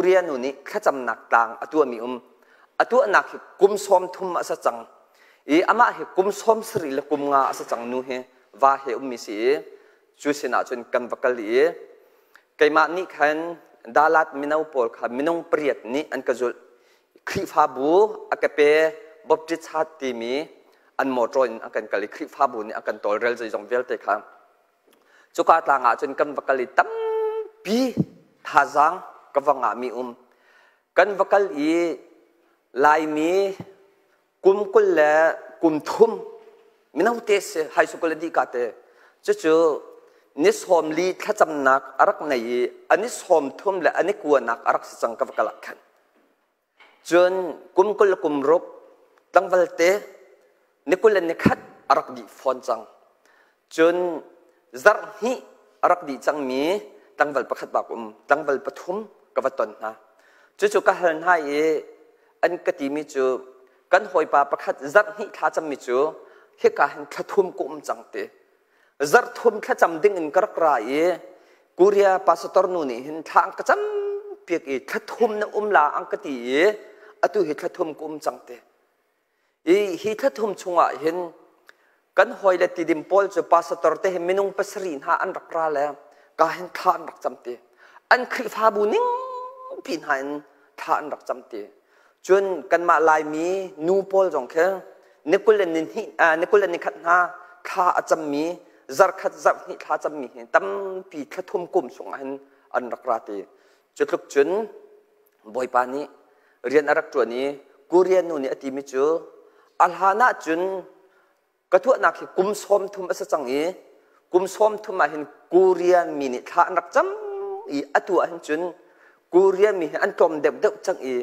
Korea nu nih thlacamnak tlang a tuahmi um. A tuahnak hi kum 30 a si cang. I amah hi kum 70 le kum nga a si cang nu hi va he ummi si i cu sinah cun kan va kal i keimah nih khan Dalat mino pawl kha minung pariat nih an ka zulh. Khrihfabu a ka pe Baptist Chat timi an motor in a kan kal i Khrihfabu nih a kan tawlrel zeizong vialte kha. Cuka tlang ah cun kan va kal i tampi thazaang ka va ngahmi um. Kan va kal i Laimi kum 23 mino te si high school a dih ka te. Cucu ni 40 thlacamnak a rak nei i a ni 30 le a ni kuanak a rak si cang ka va kal ah khan. Cun kum 26 tlangval te ni 21 a rak dih fawn cang. Cun zarh hnih a rak dih cangmi tlangval pakhat bak um, tlangval pathum ka va ton hna. Cucu ka hal hna i an ka timi cu kan hawipa pakhat zarh hnih thla cammi cu hika hin thla thum ka um cang ti. Zarh thum thlacam ding in ka rak ra i Korea pastor nu nih hin thla an ka cam piak i thla thum na um la an ka ti i atu hi thla thum ka um cang te. I hi thla thum chungah hin kan hawi le tidim pawl cu pastor te hi minung pasarih hna an rak ra le ka hin thla an rak cam ti. An Khrihfabu ning pi hna in thla an rak cam ti. Cun kanmah Laimi nu pawl zong khi ni kul le ni hnih ni kul le ni khat hna thla a cammi zarkhat zarhhnih thla cammi hi tampi thla thum kum chungah hin an rak ra ti. Cu tluk cun Bawipa nih rian a rak ṭuan i Korean nu nih a timi cu a hlan ah cun ka tuahnak hi kum 30 a si cang i kum 30 ah hin Korean mi nih thla an rak cam i atu ah hin cun Korean mi hi an tlawm deuh deuh cang i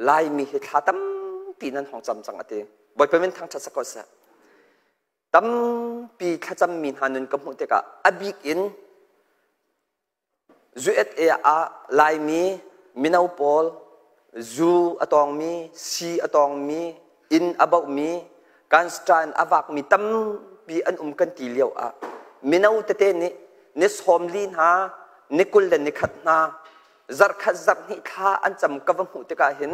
Laimi hi thla tampi nan hong cam cang a ti. Bawipa min thangṭhat sak ko seh. Tampi thlacammi hna nun ka hmuh tikah a bik in USA ah Laimi mino pawl zu a tawngmi, si a tawngmi, inn a bohmi, kansta in a vakmi tampi an um kan ti lio ah mino tete nih ni 40 hna, ni 21 hna, zarhkhat zarhhnih thla an cam ka va hmuh tikah hin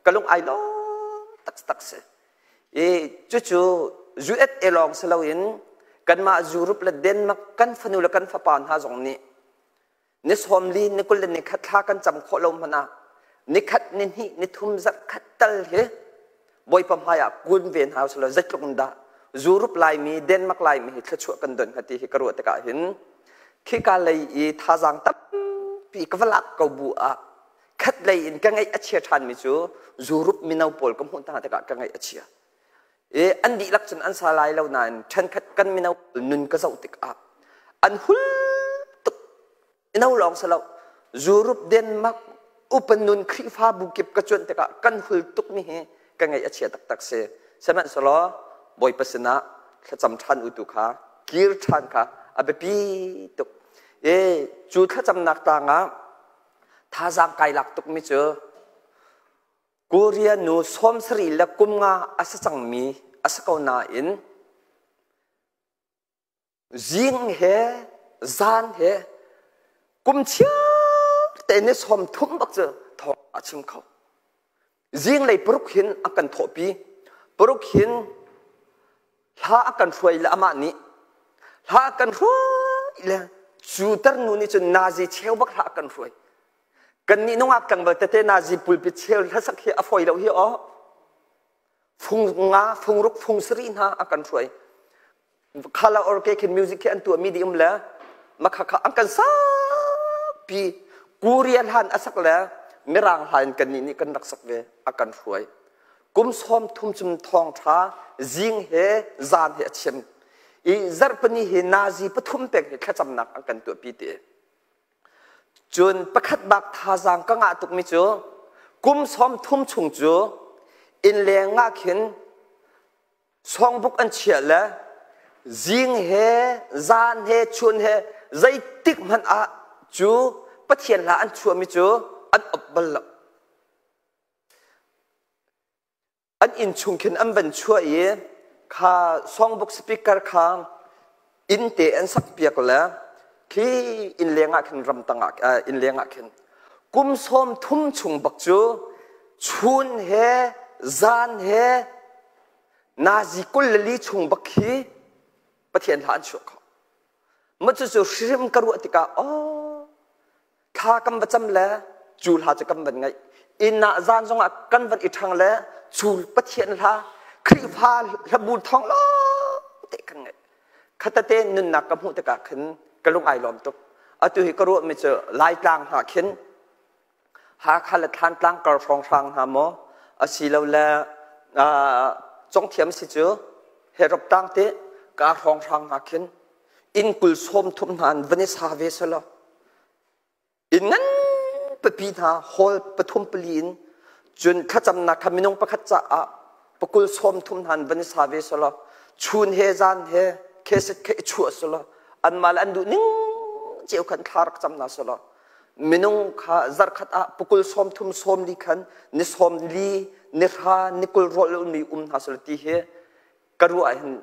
ka lung ai lawm taktak si. I cucu USA lawng si loin kanmah Europe le Denmark kan fanu le kan fapa hna zong nih ni 40 ni 21 thla kan cam khawh lo hmanh ah ni khat ni hnih ni thum zarh khat tal hi Bawipa hmai ah kun ve hna usih law zeitluk in dah Europe Laimi Denmark Laimi hi thluachuah kan don hnga ti hi ka ruah tikah hin khika lei i thazaang tampi ka va lak ko bu ah khat lei in ka ngaih a chia ṭhanmi cu Europe mino pawl ka hmuh hna tikah ka ngaih a chia. I an dihlak cun an sa lai lo nain ṭhenkhat kan mino nun ka zoh tikah an hul tuk. Mino lawng si lo Europe, Denmark, upa nun Khrihfabu kip ka cuanh tikah kan hul tukmi hi ka ngaih a chia taktak si. Sihmanhsehlaw Bawipa sinah thlacam ṭhan u tu kha kir ṭhan kha a biapi tuk. I cu thlacamnak tangah Thazaang kai lak tukmi cu Korea nu 73 a si cangmi a si ko nain zing he zan he kum chiar te ni 30 bak cu thawng a chim kho. Zinglei paruk hin a kan thawhpi. Paruk hin hla a kan hruai le amah nih hla a kan hruai le cu tarnu nih cun nazi cheu bak hla a kan hruai. Kannih nungak tlangval tete nazi pulpit cheu hlasak hi a fawi lo hi aw. Fung nga, fung ruk, fung sarih hna a kan hruai. Khala or ke khin music khi an tuah mi di um le makha kha an kan pi Korea hlan a sak le mirang hlan kan nih nih kan rak sak ve a kan hruai kum 30 cum thawng tha zing he zan he a chim i zarhpani hi nazi pathum pek hi thlacamnak an kan tuah pi te cun pakhat bak thazaang ka ngah tukmi cu kum 30 chung cu inn leng ah khin Songbuk an chiah le zing he zan he chun he zeitik hmanh ah cu Pathian hla an chuahmi cu an op bal lo. An inn chung khin an van chuah i kha songbook speaker kha inn te an sak piak le khi inn leng ah khin ramtang ah inn leng ah khin. Kum 30 chung bak cu chun he zan he nazi 24 chung bak hi Pathian hla an chuah kho. Mah cucu hrim ka ruah tikah oh thla kan va cam le cu hla cu kan van ngaih. Inn ah zan zongah kan van i ṭhang le cu Pathian hla Khrihfa hlabu thawng lawng te kan ngaih. Khatate nunnak ka hmuh tikah khin ka lung ai lawm tuk. Atu hi ka ruahmi cu Laitlang hna khin Hakha le Thlantlang kar hrawnghrang hna maw asilole congthiam si cu Herop tlang te ka hrawnghrang hna khin inn 30 hna an van i sa ve selaw inn ngan pipi hna hall pathum pali in cun thlacamnak kha minung pakhat caah pakul 30 hna an van i sa ve selaw chun he zan he kheset khe i chuah selaw anmah le an duh ning cio khan thla rak cam hna selaw minung kha zarkhat ah pukul 30 40 khan ni 40 ni hra ni 20 rawl mi um hna selaw ti hi ka ruah hin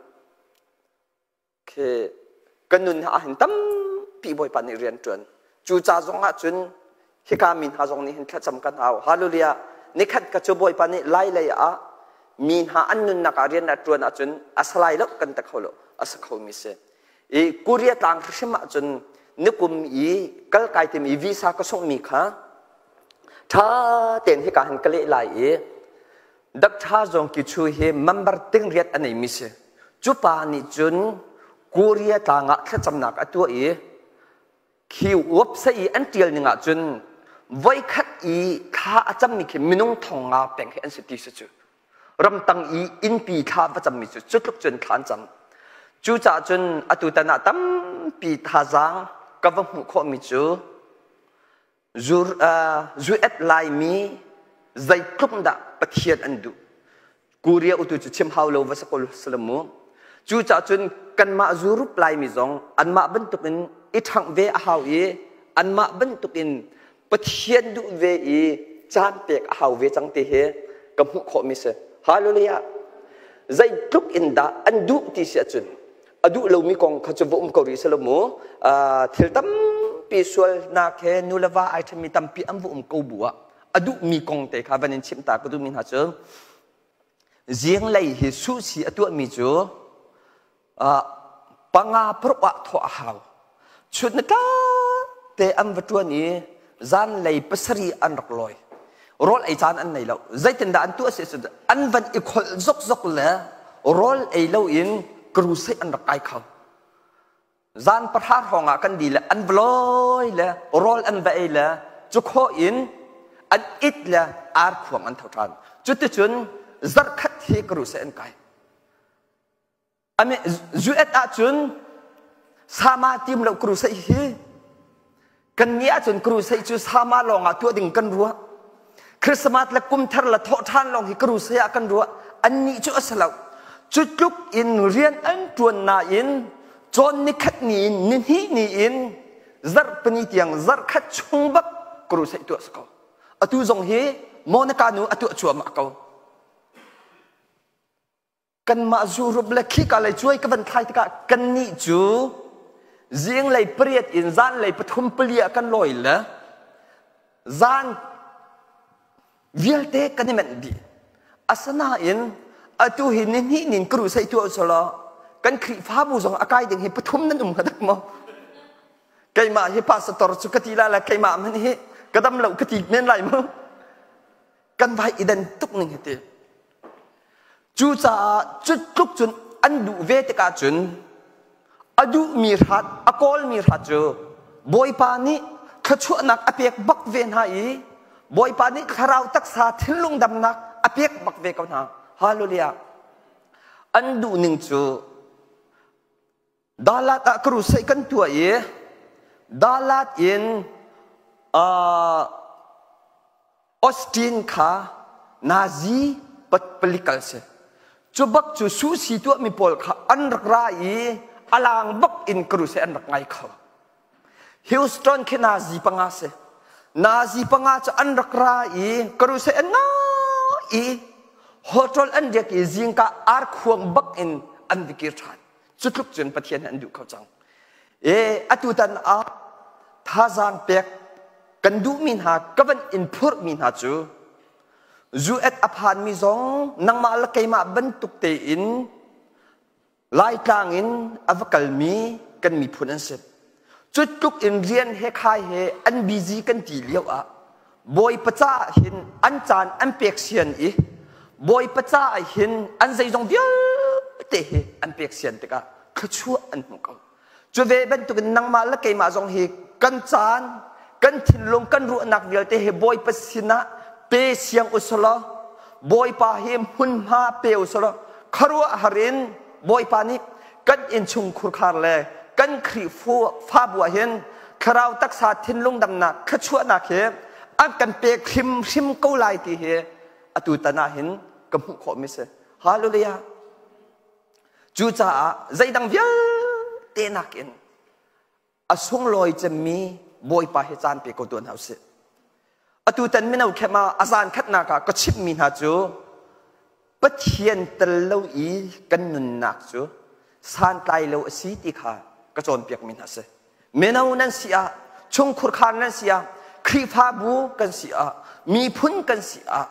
khi ka nun ah hin tampi Bawipa nih rian ṭuan. Cu ca zong ah cun hika mi hna zong nih hin thlacam kan hau. Hallelujah. Nikhat ka cu Bawipa nih lai lei ah mi hna an nunnak ah rian a ṭuan ahcun a salai lo kan ta kho lo a sa kho mi si. I Korea tlang hrim ah cun nikum i kal kai timi visa ka sungh mi kha ṭha tein hika hin ka leh lai i Doctor Zawng Ki Chu hi member ting riat a neimi si. Cu pa nih cun Korea tlang ah thlacamnak a tuah i khi website i an ṭial ning ah cun voikhat i thla a cammi khi minung thong nga peng hi an si ti si cu. Ramtang i innpi thla va cammi cu cu tluk cun thla an cam. Cucaah cun atutan ah tampi thazaang ka va hmuh khawhmi cu Zuet Laimi zeitluk dah Pathian an duh. Korea utu cu chim hau lo va sa ko salam mu. Cucaah cun kanmah Zurup Laimi zong anmah bantukin i ṭhangh ve a hau i anmah bantukin Pathian duh ve i caan pek a hau ve cang ti hi ka hmuh khawhmi si. Hallelujah. Zeitluk in dah an duh ti si ahcun a duh lomi kong kha cu va um ko rih selaw mu thil tampi sualnak he nu le va ai ṭhenmi tampi an va um ko bu ah a duhmi kong te kha van in chimh ta ka duhmi hna cu zinglei hi suhsi a tuahmi cu panga paruk ah thawh a hau chun ni te an va ṭuan i zanlei 7 an rak lawi rawl ei caan an nei lo zeitindah an tuah si an van i kholh zokzok le rawl ei lo in crusade an rak kai kho zan 10 hrawng ah kan di le an vloi le rawl an va ei le cu khawh in an it le ar khuang an tho ṭhan cuticun zarkhat hi crusade an kai. Ame US ahcun sama tim lo crusade hi kan nih ahcun crusade cu sama lawng ah tuah ding kan ruah. Christmas le kum thar le thawh ṭhan lawng hi crusade ah kan ruah. Annih cu a si lo. Cu tluk in rian an ṭuan nain cawn ni khat ni in ni hnih ni in zarh pani tiang zarh khat chung bak crusade tuah si ko. Atu zong hi Monica nu a tuah cuahmah ko. Kanmah zurup le khika lei cuai ka van thlai tikah kannih cu zinglei 8 in zanlei 3 4 ah kan lawi le zan vialte kan i menh dih. Asinain atu hi ni hnih nin crusade tuah selaw kan Khrihfabu zong a kai ding hi pathum nan um hnga dak maw? Keimah hi pastor cu ka ti la le keimah hmanh hi ka dam lo ka ti men lai mu. Kan vai i dan tuk ning hi ti. Cucaah cu tluk cun an duh ve tikah cun a duhmi hrat a kawlmi hrat cu Bawipa nih thluachuahnak a pek bak ve hna i Bawipa nih thlarau taksa thinlung damnak a pek bak ve ko hna. Hallelujah. An duh ning cu Dalat ah crusade kan tuah i Dalat in Austin kha Nazi political si. Cu bak cu susi tuahmi pawl kha an rak ra i alang bak in crusade an rak ngai kho. Houston khi Nazi panga si. Nazi panga cu an rak ra i crusade an ngai i hotel an riak i zingka ar khuang bak in an va kir ṭhan. Cu tluk cun Pathian an duh kho cang. E atutan ah thazaang pek. Kan duhmi hna ka van in phurhmi hna cu US a phanmi zong nangmah le keimah bantuk tein Laitlang in a va kalmi kan miphun an si. Cu tluk in rian he khai he an busy kan ti lio ah Bawipa caah hin an caan an pek sian i Bawipa caah hin an zeizong vialte hi an pek sian tikah thluachuah an hmu ko. Cu ve bantukin nangmah le keimah zong hi kan caan, kan thinlung, kan ruahnak vialte hi Bawipa sinah pe siang usulaw, Bawipa hi hmunhma pe usulaw, khuaruahhar in Bawipa nih kan innchung khurkhar le kan Khrihfabu ah hin thlarau taksa thinlung damnak thluachuahnak hi an kan pek hrimhrim ko lai ti hi atu tan ah hin ka hmuh khawhmi si. Hallelujah. Cucaah zeidang vialte nakin a sunglawi cemmi Bawipa hi caan pe ko tuah hna usih. Atu tan mino khem ah a zan khatnak ah ka chimhmi hna cu Pathian tel lo i kan nunnak cu santlai lo a si ti kha ka cawnpiakmi hna si. Mino nan si ah, chungkhurkhar nan si ah, Khrihfabu kan si ah, miphun kan si ah,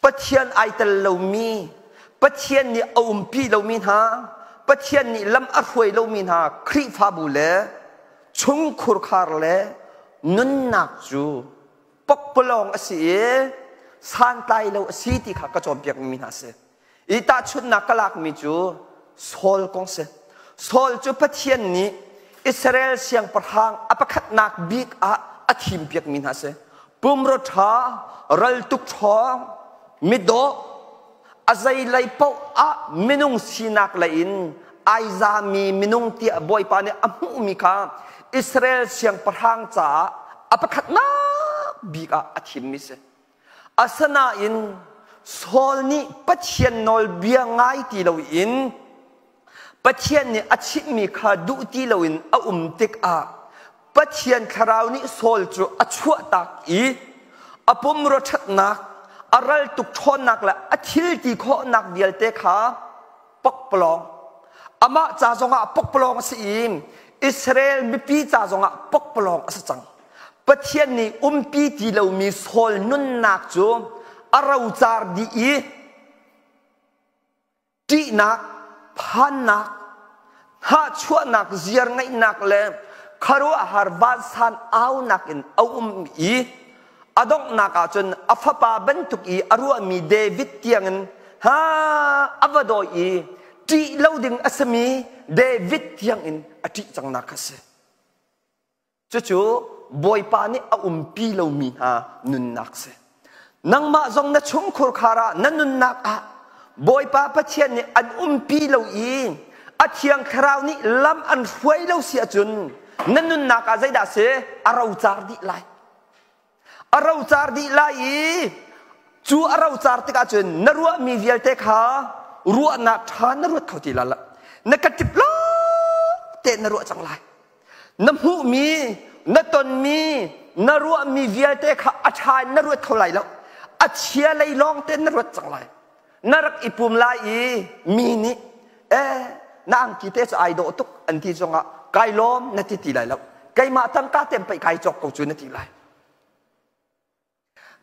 Pathian ai tel lomi, Pathian nih a umpi lomi hna, Pathian nih lam a hruai lomi hna Khrihfabu le chungkhurkhar le nunnak cu pokpalawng a si i santlai lo a si ti kha ka cawnpiakmi hna a si. I tahchunhnak ka lakmi cu Saul kong si. Saul cu Pathian nih Israel siangpahrang a pakhatnak bik ah a thimpiakmi hna si. Pumraw ṭha, raltuk ṭhawng, midawh, a zeilei paoh ah minung sinak lei in ai zami minung tiah Bawipa nih a hmuhmi kha Israel siangpahrang caah a pakhatnak bik ah a thimmi si. Asinain Saul nih Pathian nawlbia ngai ti loin Pathian nih a chimhmi kha duh ti loin a um tikah Pathian thlarau nih Saul cu a chuahtak i a pumrua ṭhatnak, a raltuk ṭhawnnak le a thil ti khawhnak vialte kha pokpalawng amah ca zongah pokpalawng a si i Israel mipi ca zongah pokpalawng a si cang. Pathian nih umpi ti lomi Saul nunnak cu a rocar dih i ṭihnak, phannak, hnahchuahnak, ziar ngeihnak le khuaruahhar vansan aunak in a um i a donghnak ah cun a fapa bantuk i a ruahmi David tiangin ha a va dawi i ṭih lo ding a simi David tiangin a ṭih cangnak kha si. Cucu Bawipa nih a umpi lomi hna nunnak si. Nangmah zong na chungkhur khar ah na nunnak ah Bawipa Pathian nih an umpi lo i a Thiang Thlarau nih lam an hruai lo si ahcun na nunnak ah zeidah si a rocar dih lai. A rocar dih lai i cu a rocar tikah cun na ruahmi vialte kha ruahnak ṭha na ruat kho ti lai lo. Na ka tip lo te na ruah cang lai. Na hmuhmi, na tonmi, na ruahmi vialte kha a ṭha in na ruat kho lai lo. A chia lei lawng te na ruat cang lai. Na rak i pum lai i mi nih eh na angki te cu ai dawh tuk an ti zongah kai lawm na ti ti lai lo. Keimah tangka tem pei kai cawk ko cu na ti lai.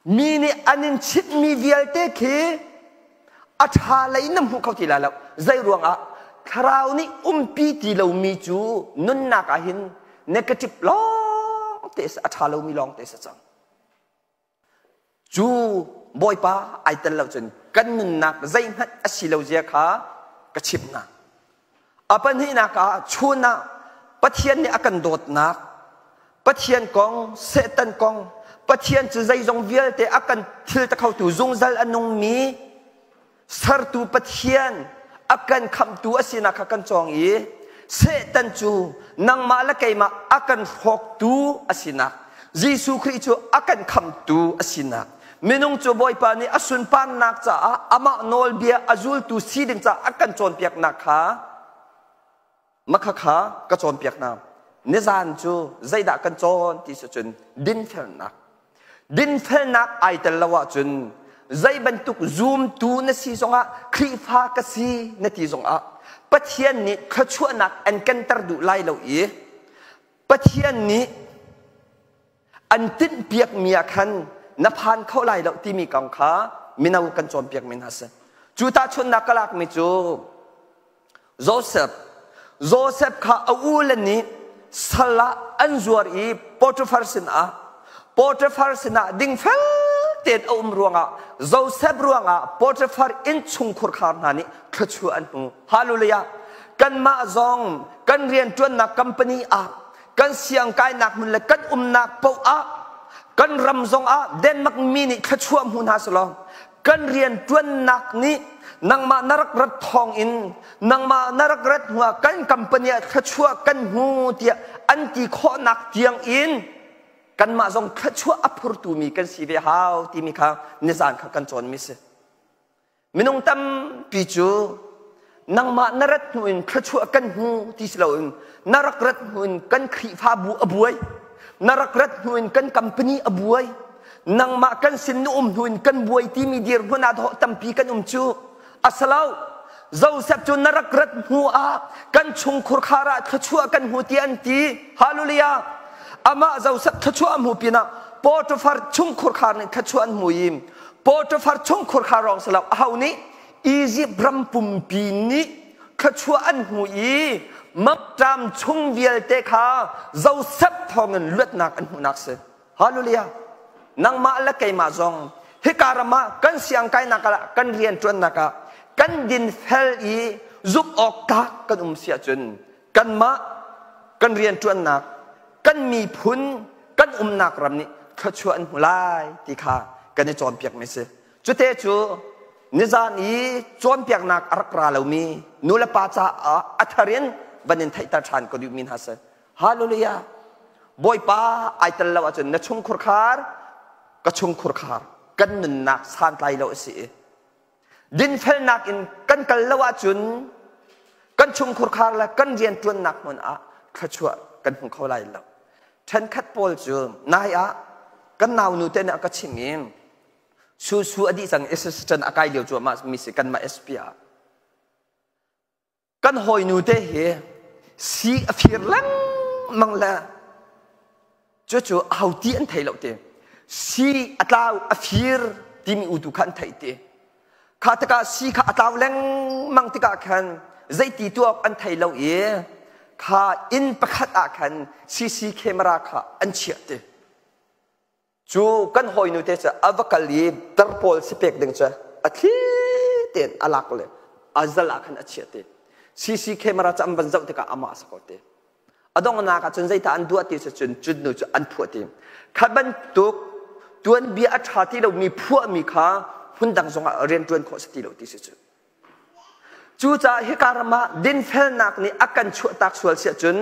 Mi nih an in chimhmi vialte khi a ṭha lei na hmu kho ti lai lo. Zei ruangah thlarau nih umpi ti lomi cu nunnak ah hin negative lawng te a ṭha lomi lawng te si cang. Cu Bawipa ai tel lo cun kan nunnak zeihmanh a si lo zia kha ka chimh hna. A pahnihnak ah chun ah Pathian nih a kan dawtnak, Pathian kong, Satan kong, Pathian cu zeizong vialte a kan thil ta khotu zungzal a nungmi sertu Pathian a kan khamhtu a sinak kha kan cawng i Satan cu nangmah le keimah a kan hrawktu a sinak Jesuh Khrih cu a kan khamhtu a sinak minung cu Bawipa nih a sunparnak caah amah nawlbia a zultu si ding caah a kan cawnpiaknak kha Makhakha ka cawnpiak hna. Nizan cu zeidah kan cawn ti si cun dinfelnak. Dinfelnak ai tel lo ahcun zei bantuk zumtu na si zongah Khrihfa ka si na ti zongah Pathian nih thluachuahnak an kenter duh lai lo i Pathian nih. An tinhpiakmi ah khan na phan kho lai lo timi kong kha mino kan cawnpiakmi hna si. Cu tahchunhnak ka lakmi cu Joseph Joseph kha a u le nih sal ah an zuar i Potiphar sinah Potiphar sinah dingfel tein a um ruangah Joseph ruangah Potiphar innchungkhur khar hna nih thluachuah an hmu. Hallelujah! Kanmah zong kan rianṭuannak company ah kan siangkainak hmun le kan umnak paoh ah kan ram zong ah Denmark mi nih thluachuah hmu hna selaw kan rianṭuannak nih nangmah na rak rat thawng in nangmah na rak rat hnuah kan company ah thluachuah kan hmu tiah an ti khawhnak tiang in kanmah zong thluachuah a phurtu mi kan si ve hau timi kha nizan kha kan cawnmi si. Minung tampi cu nangmah na rat hnu in thluachuah kan hmu ti si loin na rak rat hnu in kan Khrihfabu a buai, na rak rat hnu in kan company a buai, nangmah kan sin na um hnu in kan buai timi dirhmun ah dawh tampi kan um cu. Asalo, Joseph cu na rak rat hnu ah kan chungkhur khar ah thluachuah kan hmu ti an ti. Hallelujah. Amah Joseph thluachuah a hmu pinah Potiphar chungkhur khar nih thluachuah an hmu i Potiphar chungkhur khar rong si lo aho nih Egypt ram pumpi nih thluachuah an hmu i mangṭam chung vialte kha Joseph thawngin luatnak an hmuhnak si. Hallelujah. Nangmah le keimah zong hika ram ah kan siangkainak ah kan rianṭuannak ah kan dinfel i zumh awk tlak kan um si ahcun kanmah kan rianṭuannak kan miphun kan umnak ram nih thluachuah an hmu lai ti kha kan i cawnpiakmi si. Cute cu nizan i cawnpiaknak a rak ra lomi nulepa caah a thar in van in theihter ṭhan ka duhmi hna si. Hallelujah! Bawipa ai tel lo ahcun na chungkhur khar ka chungkhur khar kan nunnak santlai lo a si i dinfelnak in kan kal lo ahcun kan chungkhur khar le kan rianṭuannak hmun ah thluachuah kan hmu kho lai lo. Ṭhenkhat pawl cu nai ah kan naunu te nih a ka chim i Susu a dih cang assistant a kai lio cuahmah mi si kanmah SP ah. Kan hawinu te hi si a fir lengmang le cucu aho ti an thei lo ti. Si a tlau a fir timi utu kha an theih ti. Kha tikah si kha a tlau lengmang tikah khan zeiti tuah awk an thei lo i kha inn pakhat ah khan CC camera kha an chiah ti. Cu kan hawinu te cu a va kal i darpawl si pek ding cu a thli tein a lak le a zal ah khan a chiah te. CC camera cu an van zoh tikah amah a si ko te. A donghnak ah cun zeitah an duah ti si cun cun nu cu an phuah ti. Kha bantuk tuanbia a ṭha ti lomi phuahmi kha hmundang zongah rianṭuan khawh si ti lo ti si cu. Cucaah hika ram ah dinfelnak nih a kan chuahtak sual si ahcun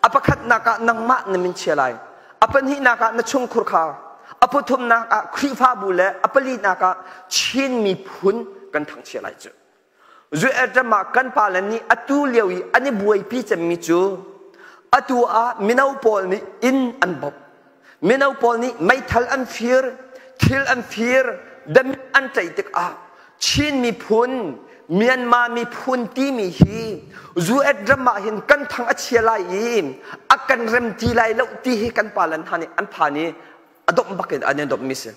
a pakhatnak ah nangmah na min chia lai, a pahnihnak ah na chungkhur kha, a pathumnak ah Khrihfabu le a palinak ah Chin miphun kan thangchia lai cu. US ram ah kan pale nih atu lio i an i buaipi cemmi cu atu ah mino pawl nih inn an bawmh. Mino pawl nih meithal an fir, thil an fir, damit an ṭaih tikah Chin miphun, Myanmar miphun timi hi US ram ah hin kan thang a chia lai i a kan rem ti lai lo ti hi kan pa le hna nih an phan i a domh bak in an i domhmi si.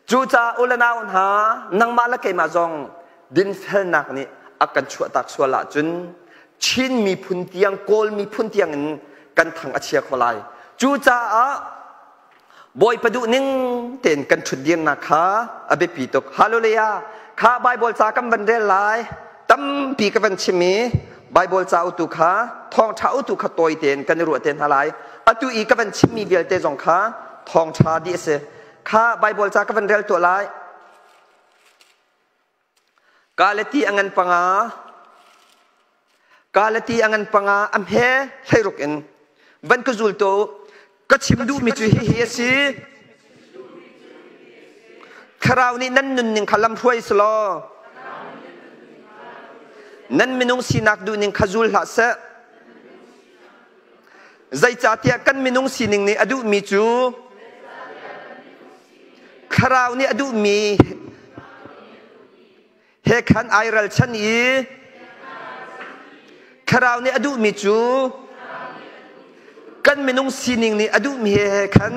Cucaah u le nau hna, nangmah le keimah zong dinfelnak nih a kan chuahtak sual ahcun Chin miphun tiang, Kawl miphun tiang in kan thang a chia kho lai. Cucaah Bawipa duh ning tein kan ṭhutdirnak kha a biapi tuk. Hallelujah! Kha Bible ca kan van rel lai. Tampi ka van chim i Bible ca utu kha thawngṭha utu kha tawi tein kan i ruah te hna lai. Atu i ka van chimmi vialte zong kha thawngṭha dih a si. Kha Bible ca ka van rel tuah lai. Galati a ngan panga Galati a ngan panga a hme hleiruk in van ka zul to ka chim duhmi cu hihi a si Thlarau nih nan nunning kha lamhruai selaw nan minung sinak duhning kha zul hlah seh zeicahtiah kan minung sining nih a duhmi cu Thlarau nih a duhmi he khan ai ralchan i Thlarau nih a duhmi cu kan minung sining nih a duhmi he khan.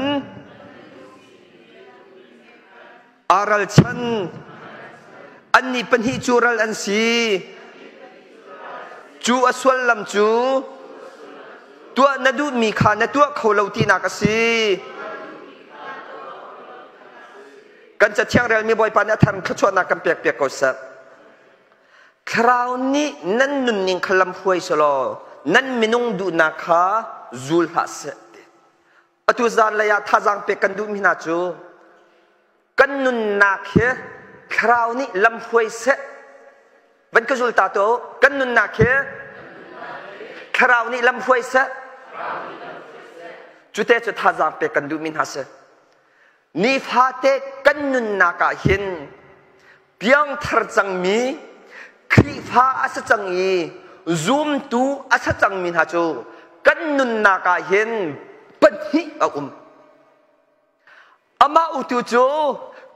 Aa ralchan. Annih pahnih cu ral an si. Cu a suallam cu tuah na duhmi kha na tuah kho lo tinak a si. Kan cathiang relmi Bawipa nih a thar in thluachuahnak kan pekpiak ko seh. Thlarau nih nan nunning kha lam hruai selaw nan minung duhnak kha zul hlah seh. Atu zanlei ah thazaang pek kan duhmi hna cu kan nunnak hi thlarau nih lam hruai seh. Van ka zul ta to kan nunnak hi thlarau nih lam hruai seh. Cute cu thazaang pek kan duhmi hna si. Nifate kan nunnak ah hin piangthar cangmi Khrihfa a si cang i zumtu a si cangmi hna cu kan nunnak ah hin pahnih a um. Amah utu cu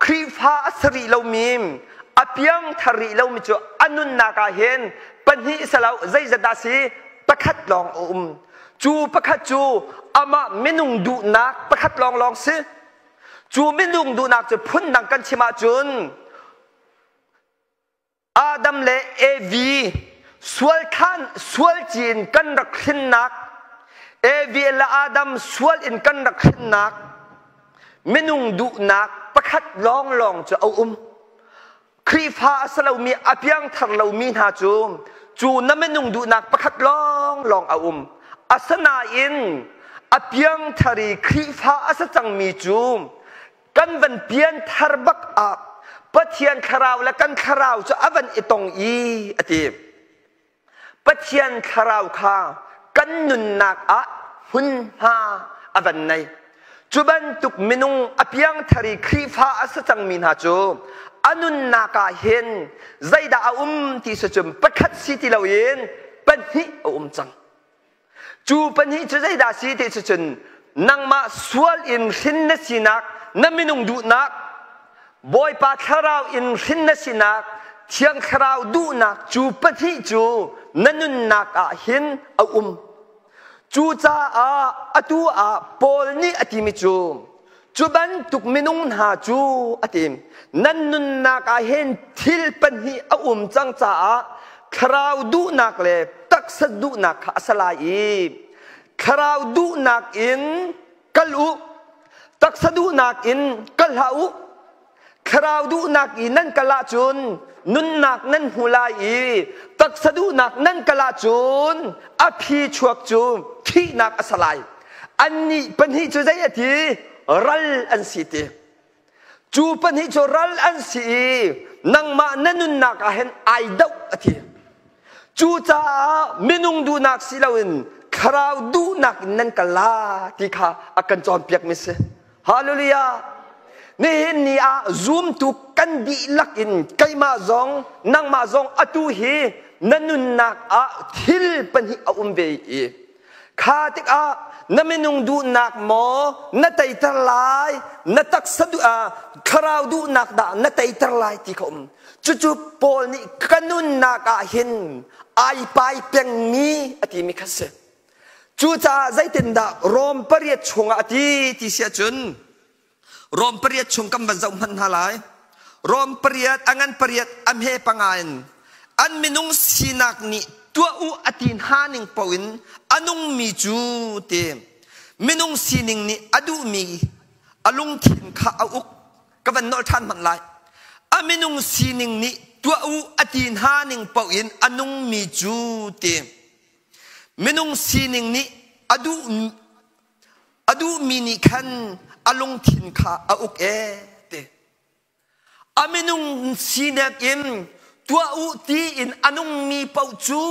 Khrihfa a si rih lomi, a piangthar rih lomi cu a nunnak ah hin pahnih si lo zeizat dah si pakhat lawng a um. Cu pakhat cu amah minung duhnak pakhat lawnglawng si. Cu minung duhnak cu phundang kan chim ahcun Adam le Evi sual than sual ci in kan rak hrinnak Evi le Adam sual in kan rak hrinnak minung duhnak pakhat lawnglawng cu a um. Khrihfa a si lomi a piangthar lomi hna cu cu na minung duhnak pakhat lawnglawng a um. Asinain a piangthar i Khrihfa a si cangmi cu kan van pianthar bak ah Pathian thlarau le kan thlarau cu a van i tong i a ti. Pathian thlarau kha kan nunnak ah hmunhma a van nei. Cu bantuk minung a piangthar i Khrihfa a si cangmi hna cu a nunnak ah hin zeidah a um ti si cun pakhat si ti loin pahnih a um cang. Cu pahnih cu zeidah si ti si cun nangmah sual in hrin na sinak, na minung duhnak, Bawipa thlarau in hrin na sinak, Thiang Thlarau duhnak cu pahnih cu na nunnak ah hin a um. Cucaah atu ah Paul nih a timi cu, cu bantuk minung hna cu a ti, nan nunnak ah hin thil pahnih a um cang caah thlarau duhnak le taksa duhnak kha a si lai i thlarau duhnak in kal u, taksa duhnak in kal hlah u. Thlarau duhnak i nan kal ahcun nunnak nan hmu lai i taksa duhnak nan kal ahcun a phi chuak cu thihnak a si lai. Annih pahnih cu zei a ti? Ral an si ti. Cu pahnih cu ral an si i nangmah na nunnak ah hin ai doh a ti. Cucaah minung duhnak si loin thlarau duhnak in nan kal la ti kha a kan cawnpiakmi si. Hallelujah! Nihin ni ah zumtu kan dihlak in keimah zong nangmah zong atu hi na nunnak ah thil pahnih a um ve i kha tikah na minung duhnak maw na teiter lai na taksa duh thlarau duhnak dah na teiter lai ti kha um cucu Paul nih ka nunnak ah hin ai pai pengmi a timi kha si. Cucaah zeitindah Rom pariat chungah a ti ti si ahcun Rom pariat chung kan van zoh hmanh hna lai. Rom pariat a ngan pariat a hme panga in an minung sinak nih tuah u a ti hna ning paoh in a nungmi cu ti minung sining nih a duhmi a lungthin kha a uk ka van nolh ṭhan hmanh lai. A minung sining nih tuah u a ti hna ning paoh in a nungmi cu ti Minung sining nih a duh a duhmi nih khan a lungthin kha a uk ee ti. A minung sinak in tuah u ti in a nungmi paoh cu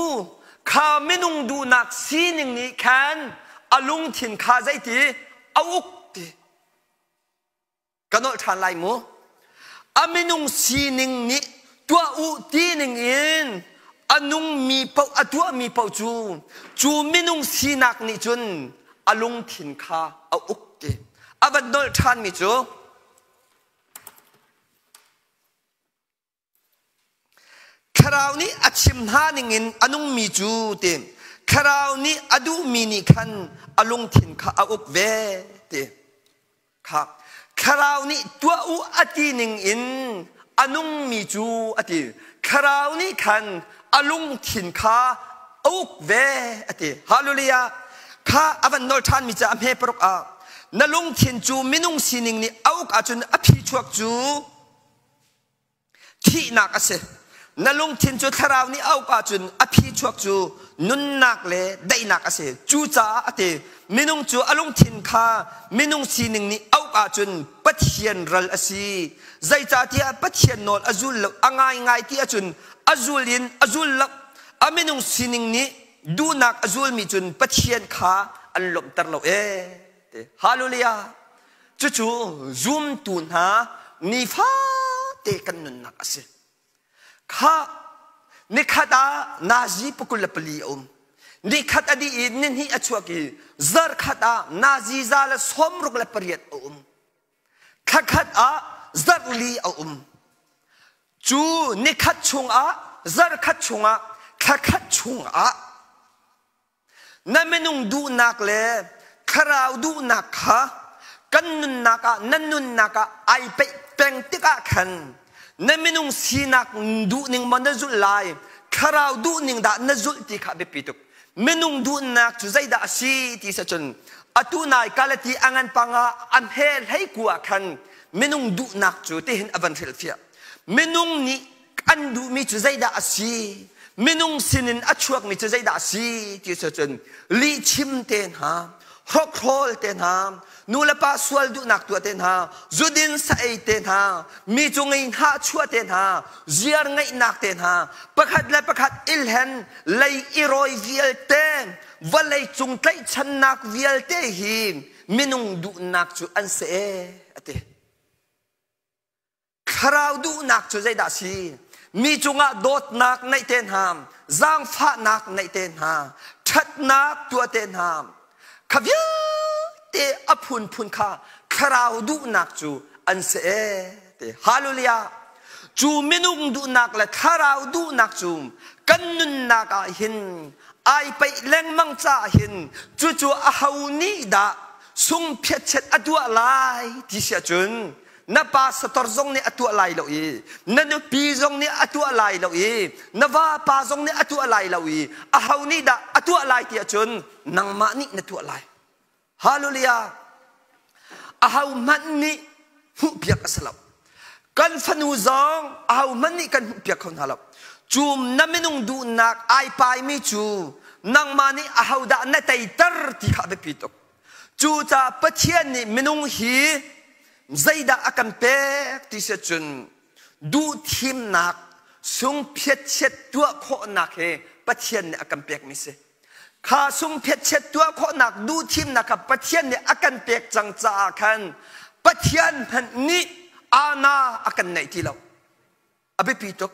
kha minung duhnak sining nih khan a lungthin kha zeiti a uk ti. Ka nolh ṭhan lai mu. A minung sining nih tuah u ti ning in a nungmi paoh a tuahmi paoh cu cu minung sinak nih cun a lungthin kha a uk ti. A van nolh ṭhanmi cu Thlarau nih a chim hna ningin a nungmi cu ti Thlarau nih a duhmi nih khan a lungthin kha a uk ve ti kha. Thlarau nih tuah u a ti ning in a nungmi cu a ti. Thlarau nih khan a lungthin kha a uk ve a ti. Hallelujah. Kha a van nawl ṭhanmi ca a hme paruk ah na lungthin cu minung sining nih a uk ahcun a phichuak cu Thihnak a si. Na lungthin cu thlarau nih a uk ahcun a phichuak cu nunnak le daihnak a si. Cucaah a ti, minung cu a lungthin kha minung sining nih a uk ahcun Pathian ral a si. Zeicahtiah Pathian nawl a zul lo, a ngaingai ti ahcun a zul in a zul lo. A minung sining nih duhnak a zulmi cun Pathian kha an lawmhter lo ee. Hallelujah! Cucu zumtu hna nifate kan nunnak a si. Kha nikhat ah nazi pakul le pali a um. Nikhat a dih i nihnih a chuak i zarkhat ah nazi 168 a um. Thlakhat ah zarhli a um. Cu nikhat chungah zarkhat chungah thlakhat chungah Na minung duhnak le thlarau duhnak kha kan nunnak ah nan nunnak ah ai peih peng tikah khan na minung sinak duhning maw na zulh lai thlarau duhning dah na zulh ti kha biapi tuk. Minung duhnak cu zeidah a si ti si cun atu nai Galati a ngan panga a hme hlei ku ah khan minung duhnak cu tihin a van hrilhfiah. Minung nih an duhmi cu zeidah a si? Minung sinin a chuakmi cu zeidah a si ti cu cun lihchim te hna, hrokhrawl te hna, nu le pa sual duhnak tuah te hna, zudin sa ei te hna, mi cu ngei hna chuah te hna, ziar ngeihnak te hna, pakhat le pakhat ilhen lei i rawi vialte, vawlei cung tlaihchannak vialte hi minung duhnak cu an si ee a ti. Thlarau duhnak cu zeidah a si? Mi cungah dawtnak neih te hna, zaangfahnak neih te hna, ṭhatnak tuah te hna, kha vialte a phunphun kha thlarau duhnak cu an si ee ti. Hallelujah! Cu minung duhnak le thlarau duhnak cu kan nunnak ah hin ai peih lengmang caah hin cucu aho nih dah sungphiatchet a tuah lai ti si ahcun na pastor zong nih a tuah lai lo i na nupi zong nih a tuah lai lo i na vapa zong nih a tuah lai lo i aho nih dah a tuah lai ti ahcun nangmah nih na tuah lai. Hallelujah. Aho hmanh nih hmuhpiak a si lo. Kan fanu zong aho hmanh nih kan hmuhpiak kho hna lo. Cu na minung duhnak ai paimi cu nangmah nih aho dah na teiter ti kha a biapi tuk. Cucaah Pathian nih minung hi zeidah a kan pek ti si cun duhthimnak sungphiatchiat tuah khawhnak hi Pathian nih a kan pekmi si. Kha sungphiatchiat tuah khawhnak duhthimnak kha Pathian nih a kan pek cang caah khan Pathian hmanh nih ana a kan neih ti lo. A biapi tuk.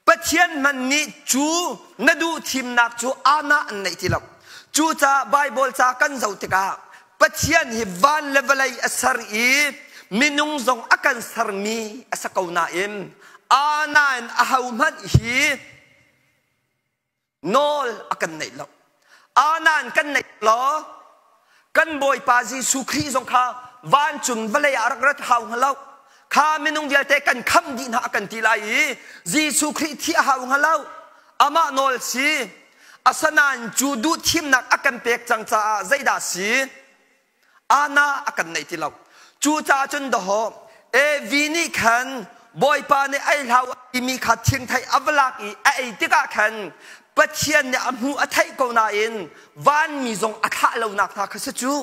Pathian hmanh nih cu na duh thimnak cu ana an neih ti lo. Cucaah Baibal ca kan zoh tikah Pathian hi van le vawlei a ser i minung zong a kan sermi a si ko nain ana in ahohmanh hi nawl a kan neih lo. Anan kan neih lo. Kan Bawipa Jesuh Khrih zong kha vancung vawlei ah rak rat hau hnga lo. Kha minung vialte kan khamh dih hna a kan ti lai i Jesuh Khrih thi a hau hnga lo. Amah nawl si. Asanain cu duh thimnak a kan pek cang caah zeidah si? Ana a kan neih ti lo. Cucaah cun dawh Evi nih khan Bawipa nih ei hlah u timi kha thingthei a va lak i a ei tikah khan Pathian nih a hmuh a theih ko nain vanmi zong a thlah lonak hna kha si cu.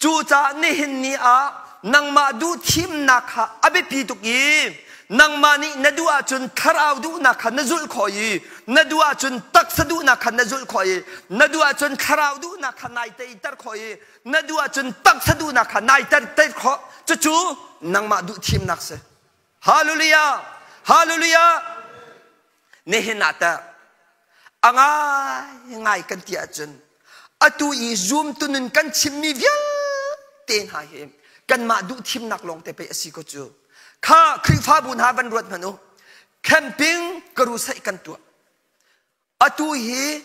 Cucaah nihin ni ah nangmah duh thimnak kha a biapi tuk i nangmah nih na duh ahcun thlarau duhnak kha na zulh khawh i na duh ahcun taksa duhnak kha na zulh khawh i na duh ahcun thlarau duhnak kha nai teiter khawh i na duh ahcun taksa duhnak kha nai ter khawh. Cucu nangmah duh thimnak si. Hallelujah! Hallelujah! Nihin ah teh a ngai ngai kan ti ahcun atu i zumtu nun kan chimmi vialte hna hi kanmah duh thimnak lawng te pei a si ko cu. Kha Khrihfabu hna van ruat hmanh u. Camping karusaih kan tuah. Atu hi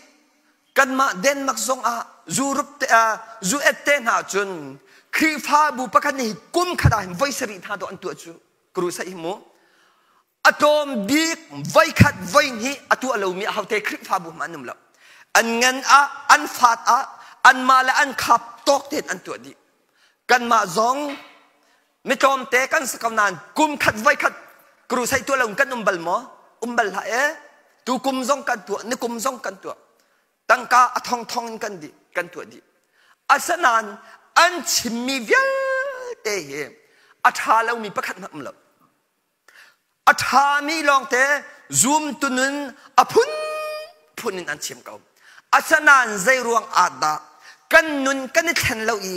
kanmah Denmark zong ah Europe te, US te hna cun Khrihfabu pakhat nih kum khat ah hin voi sarih hna dawh an tuah cu crusade hi mu. A tlawm bik voi khat voi hnih a tuah lomi ahote Khrihfabu hmanh an um lo. An ngan ah, an fat ah, anmah le an khap tawk tein an tuah dih. Kanmah zong mitlawmte kan si ko nain kum khat voi khat crusade tuah lo kan um bal maw? Um bal hlah e. Tu kum zong kan tuah, ni kum zong kan tuah. Tangka a thongthong in kan dih, kan tuah dih. Asinain an chimmi vialte hi a ṭha lomi pakhat hmanh um lo. A ṭhami lawngte zumtu nun a phunphun in an chim ko. Asinain zei ruang ah dah kan nun kan i thlen lo i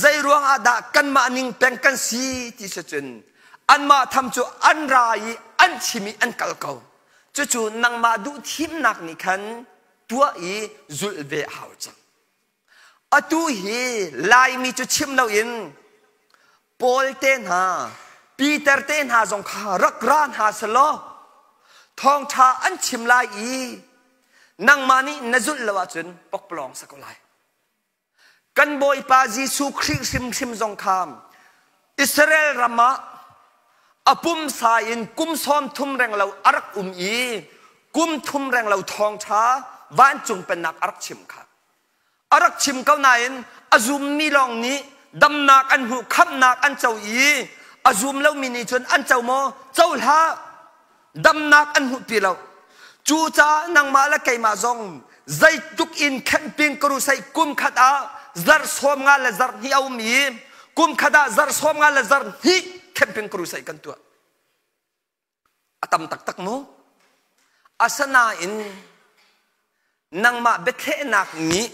zei ruang ah dah kanmah ning peng kan si ti si cun anmah tham cu an ra i an chim i an kal ko. Cucu nangmah duh thimnak nih khan tuah i zulh ve a hau cang. Atu hi Laimi cu chim loin Paul te hna, Peter te hna zong kha rak ra hna selaw thawngṭha an chim lai i nangmah nih na zulh lo ahcun pokpalawng sa ko lai. Kan Bawipa Jesuh Khrih hrimhrim zong kha Israel ram ah a pumsa in kum 30 renglo a rak um i kum thum renglo thawngṭha vancung pennak a rak chim kha. A rak chim ko nain a zummi lawng nih damnak an hmuh, khamhnak an co i a zum lomi nih cun an co maw? Co hlah. Damnak an hmuh ti lo. Cucaah nangmah le keimah zong zeitluk in camping crusade kum khat ah zarh 50 le zarh hnih a um i kum khat ah zarh 50 le zarh hnih camping crusade kan tuah. A tam taktak mu. Asinain nangmah biathlehnak nih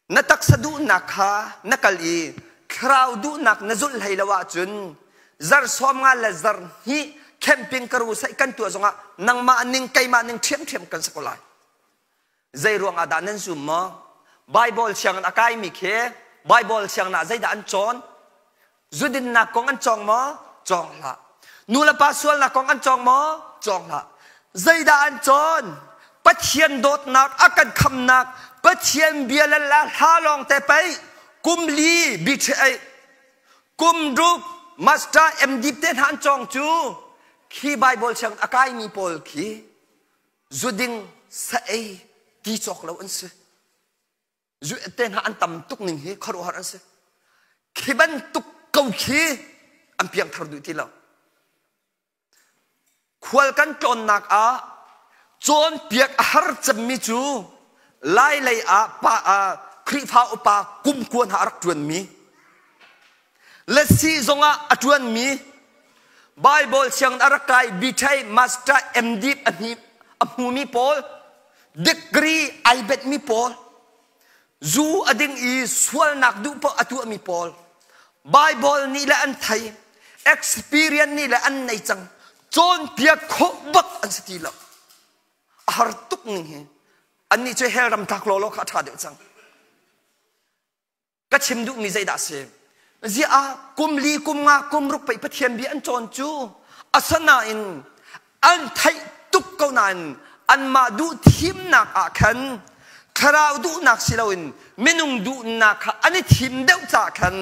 na taksa duhnak kha na kal i thlarau duhnak na zulh hlei lo ahcun zarh 50 le zarh hnih camping crusade kan tuah zongah nangmah ning keimah ning ṭhiamṭhiam kan si ko lai. Zei ruangah dah nan zum maw? Bible sianginn a kaimi khi Bible sianginn ah zeidah an cawn? Zudinnak kong an cawng maw? Cawng hlah. Nulepa sualnak kong an cawng maw? Cawng hlah. Zeidah an cawn? Pathian dawtnak a kan khamnak Pathian bia le hla lawng te pei kum li BTA kum ruk master MD te hna an cawng cu khi Bible sianginn a kaimi pawl khi zuding sa ei ti cawk lo an si. Zu te hna an tam tuk ning hi khuaruahhar an si. Khi bantuk ko khi an piangthar duh ti lo. Khual kan tlawnnak ah cawnpiak a har cemmi cu Lai lei ah pa Khrihfa upa kum kua hna a rak ṭuanmi Lasi zongah a ṭuanmi Bible sianginn a rak kai BTech Master MD a hmumi pawl degree ai betmi pawl zu a ding i sualnak duh paoh a tuahmi pawl Bible nih le an thei experience nih le an nei cang cawnpiak khawh bak an si ti lo a har tuk ning hi annih cu hell ram tlak lawlaw kha a ṭha deuh cang Ka chim duhmi zeidah a si? Ziah ah kum li, kum nga, kum ruk pei Pathian bia an cawn cu asanain an theih tuk ko nain anmah duh thimnak ah khan thlarau duhnak si loin minung duhnak kha an i thim deuh caah khan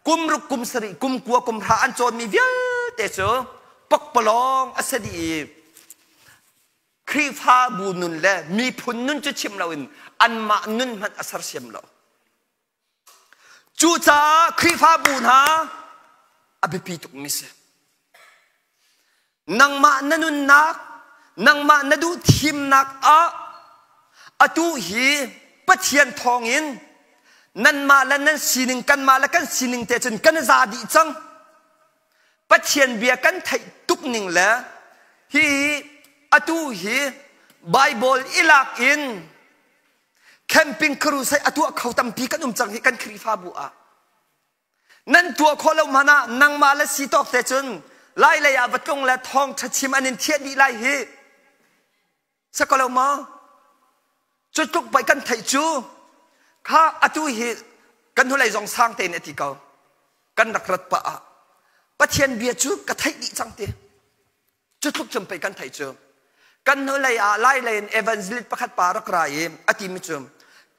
kum ruk, kum sarih, kum kua, kum hra an cawnmi vialte cu pakpalawng a si dih i Khrihfabu nun le miphun nun cu chim loin anmah nun hmanh a sersiam lo. Cucaah Khrihfabu hna a biapi tukmi si. Nangmah na nunnak, nangmah na duh thimnak ah atu hi Pathian thawngin nanmah le nan sining kanmah le kan sining te cun kan za dih cang. Pathian bia kan theih tuk ning le hi atu hi Bible i lak in camping crusade a tuah kho tampi kan um cang hi kan Khrihfabu ah. Nan tuah khawh lo hmanh ah nangmah le si tawk te cun lai lei ah va tlung le thawngṭha chim an in thiah dih lai hi. Si ko lo maw? Cu tluk pei kan theih cu kha atu hi kan hnulei zong sang tein a ti ko. Kan rak rat pah ah Pathian bia cu ka theih dih cang ti. Cu tluk cun pei kan theih cu. Kan hnulei ah lai lei in evangelist pakhat pa rak ra i a timi cu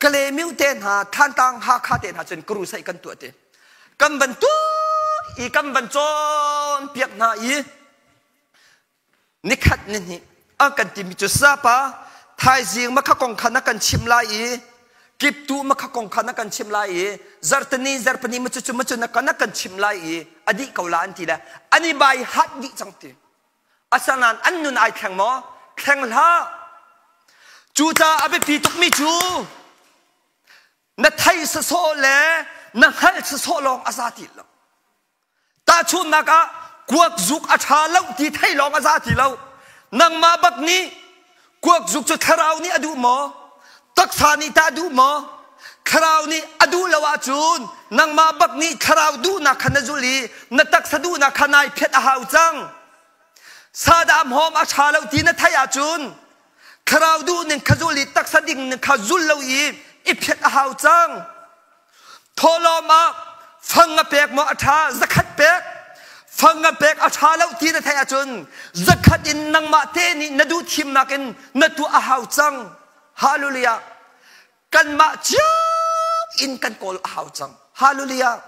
Kalemiu te hna, Thantlang Hakha te hna cun crusade kan tuah te. Kan van tuah i kan van cawnpiak hna i nikhat nihnih an kan timi cu sapa thaizing makha kong kha na kan chim lai i kiptu makha kong kha na kan chim lai i zartani zarpani ma cu ma cu na kan na kan chim lai i a dih ko la an ti le ani bai hat dih cang ti asanan an nun ai thleng maw thleng hlah cucaah a biapi tukmi cu na thei sasawh le na hngalh sasawh lawng a za ti lo Tahchunhnak ah kuak zuk a ṭha lo ti thei lawng a za ti lo. Nangmah bak nih kuak zuk cu thlarau nih a duh maw? Taksa nih tah duh maw? Thlarau nih a duh lo ahcun nangmah bak nih thlarau duhnak kha na zul i na taksa duhnak kha nai phiat a hau cang. Sadah hmawm a ṭha lo ti na theih ahcun thlarau duh ning kha zul i taksa ding ning kha zul lo i i phiat a hau cang. Thawhlawm ah fang a pek maw a ṭha zakhat pek fang a pek a ṭha lo ti na theih ahcun zakhat in nangmah te nih na duh thimnak in na tuah a hau cang. Hallelujah. Kanmah cio in kan kawl a hau cang. Hallelujah.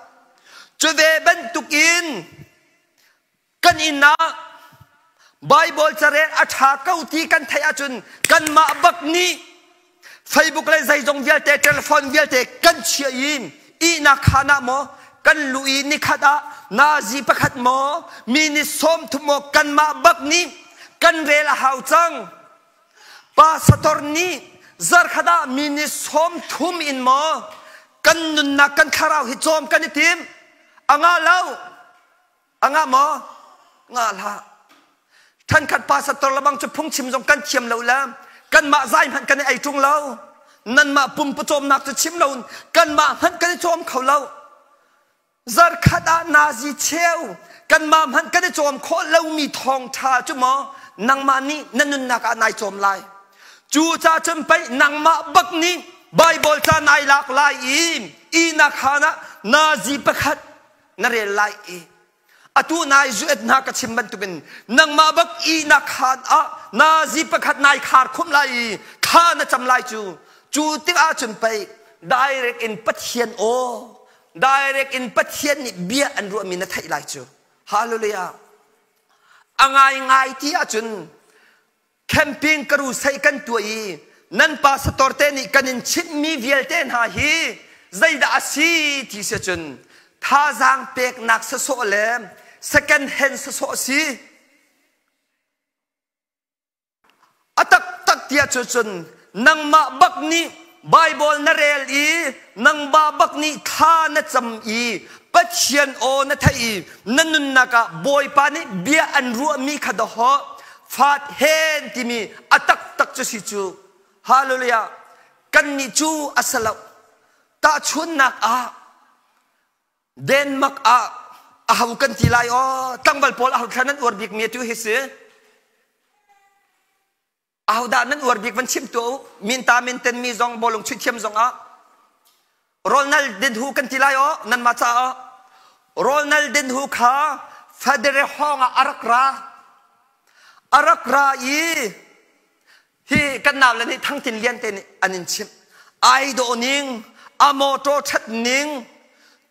Cu ve bantuk in Kan inn ah Baibal carel a ṭha ko ti kan theih ahcun kanmah bak nih Facebook le zeizong vialte telephone vialte kan chiah i ihnak khaan ah maw kan luh i nikhat ah nazi pakhat maw mi ni 30 maw kanmah bak nih kan rel a hau cang. Pastor nih zarkhat ah mi ni 30 in maw kan nunnak kan thlarau hi cawm kan i tim a ngah lo. A ngah maw? Ngah hlah. Ṭhankhat pastor lebang cu phungchim zong kan thiam lo le kanmah zai hmanh kan i ei ṭung lo. Nanmah pumpa cawmnak cu chim lo kanmah hmanh kan i cawm kho lo. Zarkhat ah nazi cheu kanmah hmanh kan i cawm khawh lomi thawngṭha cu maw nangmah nih na nunnak ah nai cawm lai. Cu ca cun pei nangmah bak nih Baibal ca nai lak lai i ihnak khaan ah nazi pakhat na rel lai i atu nai zuet hna ka chim bantukin nangmah bak ihnak khaan ah nazi pakhat nai khar khum lai i thla na cam lai cu cu tikah cun pei direct in Pathian aw direct in Pathian nih bia an ruahmi na theih lai cu hallelujah a ngai ngai ti ahcun Camping crusade kan tuah i nan pastor te nih kan in chimhmi vialte hna hi zeidah a si ti si cun thazaang peknak sasawh le second hand sasawh a si. A taktak tiah cu cun nangmah bak nih Bible na rel i nangmah bak nih thla na cam i Pathian aw na theih i na nunnak ah Bawipa nih bia an ruahmi kha dawhawh fat hen timi a taktak cu si cu hallelujah kannih cu a si lo tahchunnak ah Denmark ah aho kan ti lai aw tlangval pawl aho thla nan uar bik mi tu hi si Ahodah nan uar bik van chim tuah u. Minta minten mi zong bawlung chuih thiam zong ah Ronaldinho kan ti lai aw nanmah caah Ronaldinho kha Federer hawng ah a rak ra. A rak ra i hi kan nau le nih Thangtin Lian te nih an in chimh. Ai dawh ning, a motor that ning,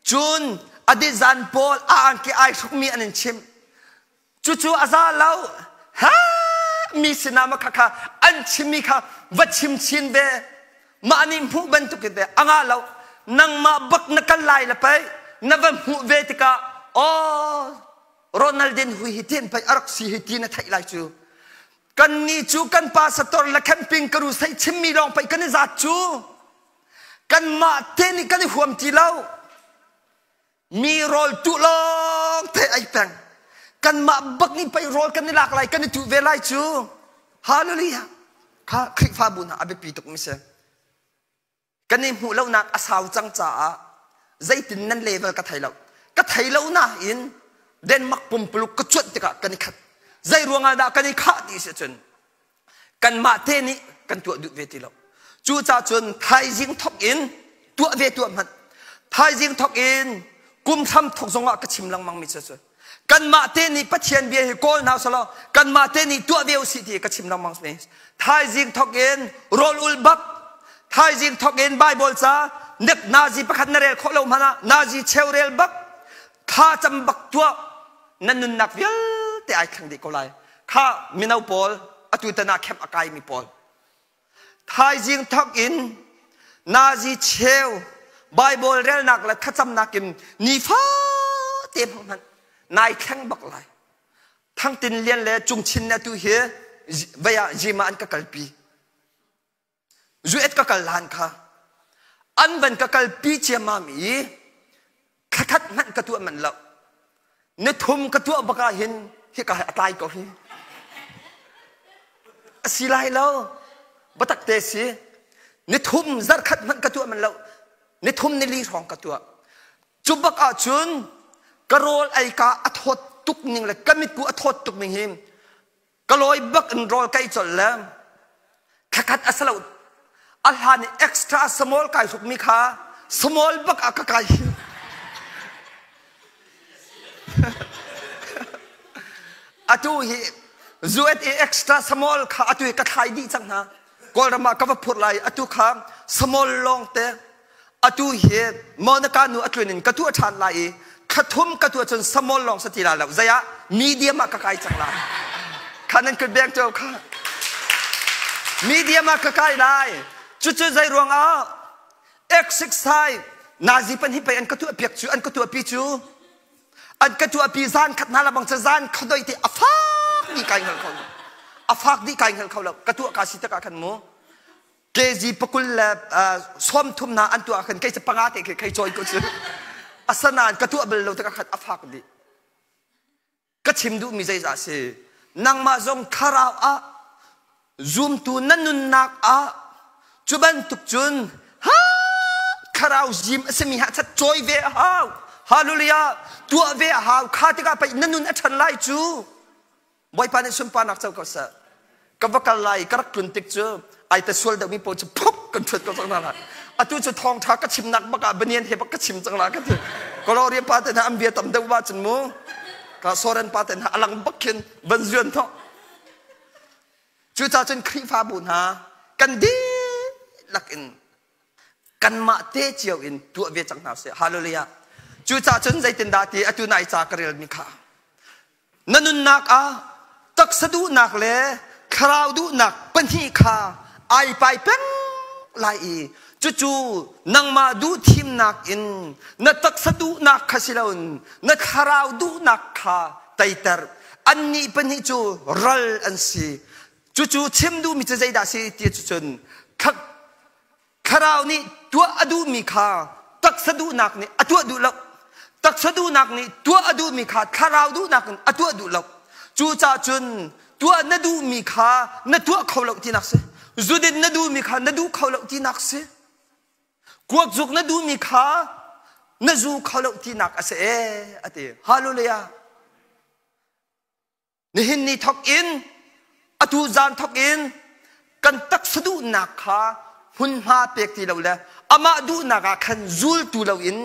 cun a design pawl a angki ai hrukmi an in chimh. Cucu a za lo. Ha! Mi sinah ma kha kha an chimmi kha va chim chin ve. Mah nih hmuh bantuk in a ngah lo. Nangmah bak na kal lai le pei na va hmuh ve tikah aw Ronaldin hui hi tin pei a rak si hi ti na theih lai cu. Kannih cu kan pastor le camping karu sei chimmi lawng pei kan i zat cu. Kanmah te nih kan i huam ti lo. Mi rawl tuh lawng te ei peng. Kanmah bak nih pei rawl kan i lak lai, kan i tuh ve lai cu. Hallelujah. Kha Khrihfabu hna a biapi tuk mi si. Kan i hmuh lonak a sau cang caah zeitin nan level ka thei lo. Ka thei lo nain Denmark pumpuluk ka cuanh tikah kan i khat. Zei ruangah dah kan i khah ti si cun kanmah te nih kan tuah duh ve ti lo cucaah cun thaizing thok in tuah ve tuah hmanh thaizing thok in kum hram thok zongah ka chim lengmang mi cu kanmah te nih Pathian bia hi kawl hna selaw kanmah te nih tuah ve usih ti ka chim lengmang mi thaizing thok in rawl ul bak. Thaizing thawk in Bible ca nek nazi pakhat na rel khawh lo hmanh ah nazi cheu rel bak thla cam bak tuah na nunnak vialte ai thleng dih ko lai. Kha mino pawl atu tan ah camp a kaimi pawl Thaizing thawk in nazi cheu Bible relnak le thlacamnak in nifate hmang hmanh nai thleng bak lai. Thangtin Lian le Cungchin le tu hi vei ah gym ah an ka kalpi. Zuet ka kal lan kha an van ka kalpi ciammam i thlakhat hmanh ka tuah manh lo. Nithum ka tuah bak ah hin hika hi a tlai ko hi. A si lai lo. Biatak te si. Nithum zarkhat hmanh ka tuah manh lo. Nithum nili hrawng ka tuah. Cu bak ahcun ka rawl ei ka a thawt tuk ning le ka mitku a thawt tuk ning hi ka lawi bak in rawl kai colh le thlakhat a si lo a hlan i extra small kai hrukmi kha small bak ah ka kai atu hi USA extra small kha atu hi ka thlai dih cang hna kawlram ah ka va phurh lai atu kha small lawng te atu hi Monica nu a tlun in ka tuah ṭhan lai i thlathum ka tuah cun small lawng sa ti lai lo zei ah medium ah ka kai cang lai kha nan kut beng ṭo kha medium ah ka kai lai cucu zei ruangah exercise nazi pan hi pei an ka tuah piak cu an ka tuah pi cu an ka tuah pi zan khat hna la bang ca zan khadoi te a fak dih kai hngal kho lo a fak dih kai hngal kho lo ka tuah ka si takah khan mu kg pakul le 30 hna an tuah khan kei cu panga te khi khei cawi ko cu asanain ka tuah bal lo tikah khan a fak dih ka chim duhmi zeizah si nangmah zong thlarau ah zumtu na nunnak ah cu bantuk cun ha thlarau zim a simi ha chat cawi ve a hau hallelujah tuah ve a hau kha tikah pei na nun a ṭhan lai cu Bawipa nih sunparnak co ko seh. Ka va kal lai ka rak tlun tik cu ai te sual deuhmi pawl cu phuk kan ṭhuat ko cang hna lai. Atu cu thawngṭha ka chimnak bak ah banian he bak ka chim cang la ka ti. Gloria pa te hna an bia tam deuh wa cun mu. Ka Soren pa te hna alang bak khin van zuan thawk. Cucaah cun Khrihfabu hna kan dihlak in kanmah te cio in tuah ve cang hna sih. Hallelujah. Cucaah cun zeitindah ti atu nai ca ka relmi kha Na nunnak ah taksa duhnak le thlarau duhnak pahnih kha ai pai peng lai i cucu nangmah duhthimnak in na taksa duhnak kha si loin na thlarau duhnak kha teiter. Annih pahnih cu ral an si. Cucu chim duhmi cu zeidah a si ti cucun Thlarau nih tuah a duhmi kha taksa duhnak nih a tuah duh lo. Taksa duhnak nih tuah a duhmi kha thlarau duhnak in a tuah duh lo. Cucaah cun tuah na duhmi kha na tuah kho lo tinak si. Zudin na duhmi kha na duh kho lo tinak si. Kuakzuk na duhmi kha na zu kho lo tinak a si ee a ti. Hallelujah. Nihin ni thawk in atu zan thawk in kan taksa duhnak kha hmunhma pek ti lo le amah duhnak ah khan zultu loin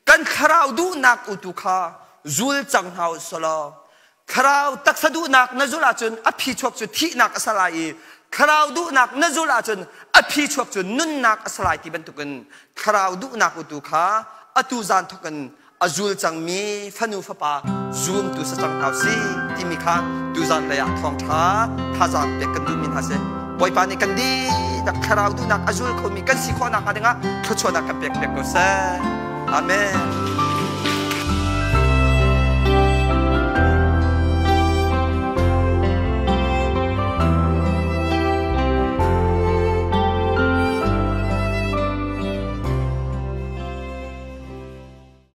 kan thlarau duhnak utu kha zul cang hna u selaw thlarau taksa duhnak na zulh ahcun a phi chuak cu thihnak a si lai i thlarau duhnak na zulh ahcun a phi chuak cu nunnak a si lai ti bantukin thlarau duhnak utu kha atu zan thawk in a zul cangmi fanu fapa zumtu sa cang hna si timi kha tuzan lei ah thawngṭha thazaang pek kan duhmi hna si Bawipa nih kan dihlak thlarau duhnak a zul khomi kan si khawhnak hnga dingah thluachuahnak kan pek piak ko seh. Amen.